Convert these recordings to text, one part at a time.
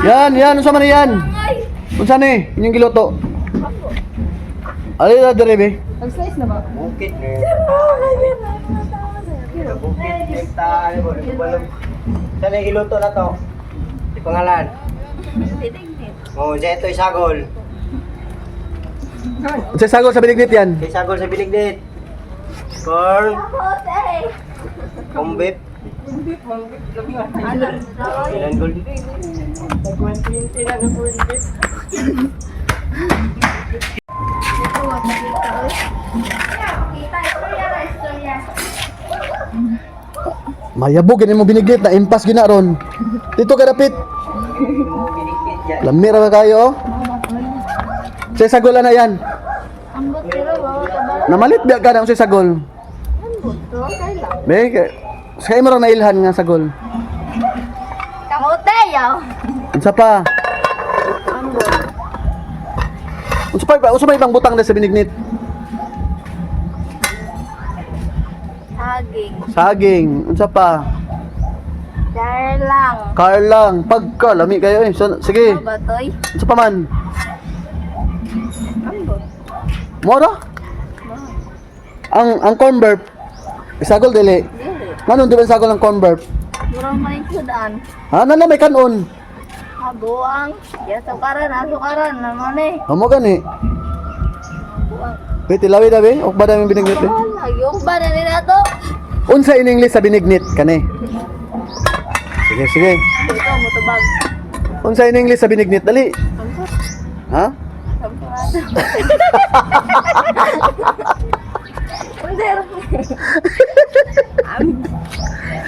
Yan, yan, unsa man ni yan? Unsa ni? Inyong giluto. Ali na dire be. Nag-slice na ba? Bukit ni. Bukit ni ta ano ba balong. Sa na giluto na to. Di pangalan. Oh, sa ito isagol. Unsa sagol sa binignit yan? Kay sagol sa binignit. Corn, corn beef. Ilan gold? Nag-120 na ng corn beef. Mayabog gani mo binignit na impas gina ron. Dito ka dapit. Binignit yan. Lami ra ba kayo? Oh. Sa sagol na yan. Ambot pero bawa ka ba? Namalit biya ka na unsa sagol. Ambot to kay lang. Be, sa imo ra nailhan nga sagol. Kamote yaw. Unsa pa? Ambot. Unsa pa unsa may ibang butang na sa binignit? Saging. Saging, unsa pa? Darlang. Karlang, pagka lami kayo eh. So, sige, Ano ba toy? unsa pa man? Ambot. Mora? Ang corn burp. Isagol dili. Dili. Nganong di ba isagol ang corn burp? Murang may kudan. Ha, nana may kanon. Habuang. Ya sukaran, asukaran naman eh. Amo gani. Buang. Wait, tilawi daw eh. Ok ba daming binignit eh? Wala, yung ba na nila to? Unsa in English sa binignit kani? Sige, sige. Ito, mutubag. Unsa in English sa binignit dali? Ambot. Ha? Sampurado. Under.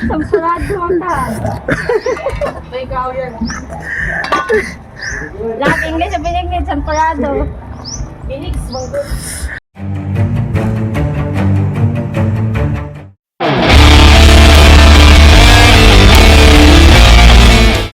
Sampurado ang ta. May yan. Lahat English sa binignit, sampurado. Inigs, bangko.